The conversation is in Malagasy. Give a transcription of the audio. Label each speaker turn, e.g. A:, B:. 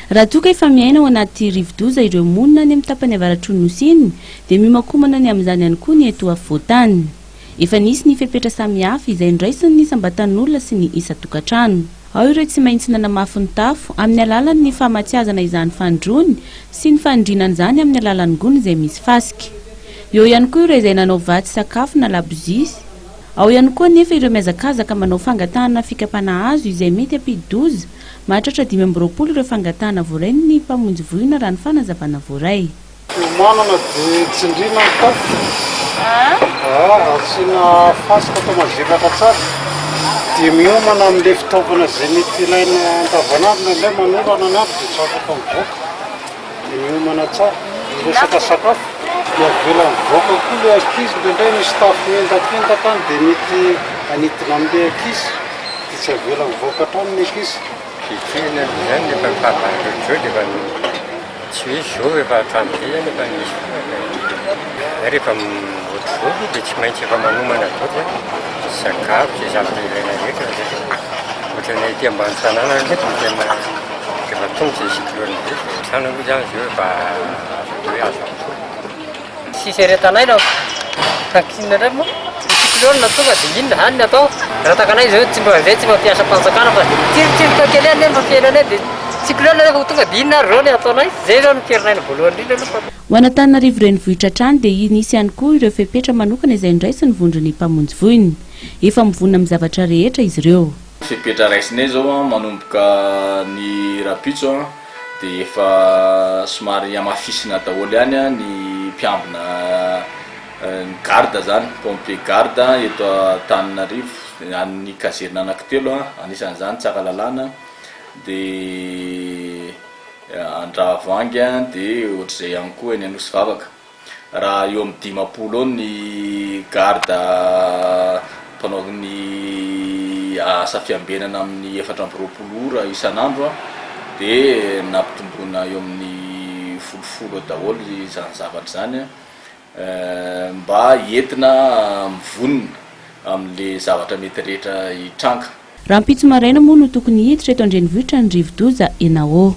A: Raha toa ka efa miaina ao anaty rivodoza ireo monina any amin'ny tapany avaratry ny Nosy iny dia miomankomana ny amin'izany ihany koa ny eto afovoan-tany. Efa nisy ny fepetra samihafa izay noraisin'ny isam-batan'olona sy ny isan-tokantrano. Ao ireo tsy maintsy nanamafy ny tafo amin'ny alalan'ny famatsiazana izany fanindroany sy ny fanindriana an'izany amin'ny alalan'ny gony izay misy fasika. Eo ihany koa ireo izay nanao vatsy sakafo na labozia. Ao ihany koa anefa ireo mihazakazaka manao fangatahana fikapana hazo izay mety hampidi-doza. Mahatratra 25 ireo fangatahana voarain'ny mpamonjy voina raha ny fanazavana voaray.
B: Fiomanana dia tsindrina ny tafo, asiana fasika atao maziraka tsara, dia miomana amin'ilay fitaovana izay mety ilaina andavanandro, indraindray manorana ny andro dia tsy afaka mivoaka, dia miomana tsara. Ny resaka sakafo dia avela mivoaka koa ilay ankizy, indraindray misy tafo miendakendaka any dia mety hanidina amin'ilay ankizy, dia tsy avela mivoaka hatrany ny ankizy.
C: Fitrihana aloha izany efa fahavaratra ohatr'izao dia efa tsy hoe izao efa hatramin'izay izany efa nisy foana ka. Zay rehefa ohatr'izao aloha dia tsy maintsy efa manomana daholo zany, sakafo, izay zavatra ilaina rehetra satria ohatran'ny aty ambany tanàna aloha dia tena rehefa tonga izay cyclone izay dia trano aloha izany izao efa azo atao hoe azo antoka. Tsisy aretin'aina tranquille indray moa. Ny cyclone tonga dia inona zany ny atao? Raha takanay zao tsy mba zay tsy mampiasa fanjakana fa dia mitsiritsiroka kely ihany nefa fiainanay dia cyclone rehefa ho tonga dia inona ary zao ny ataonay? Zay zao no ferin'aina voalohany indrindra aloha fa.
A: Ho an'Antananarivo renivohitra hatrany dia nisy ihany koa ireo fepetra manokana izay noraisin'ny vondron'ny mpamonjy voina. Efa mivonona amin'ny zavatra rehetra izy ireo.
D: Fepetra raisinay izao manomboka ny rahampitso dia efa somary hamafisina daholo ihany ny mpiambina ny garde zany, pompier garde eto Antananarivo any caserne anankitelo anisan'izany Tsaralalàna dia Andravoahangy dia ohatr'izay ihany koa eny Anosivavaka. Raha eo amin'ny 50 eo ny garde mpanao ny asa fiambenana amin'ny 24 ora isan'andro dia nampitomboina eo amin'ny folofolo eo daholo izany zavatra izany mba entina mivonona amin'ilay zavatra mety rehetra hitranga.
A: Rahampitso maraina moa no tokony hiditra eto an-drenivohitra ny rivodoza Enao.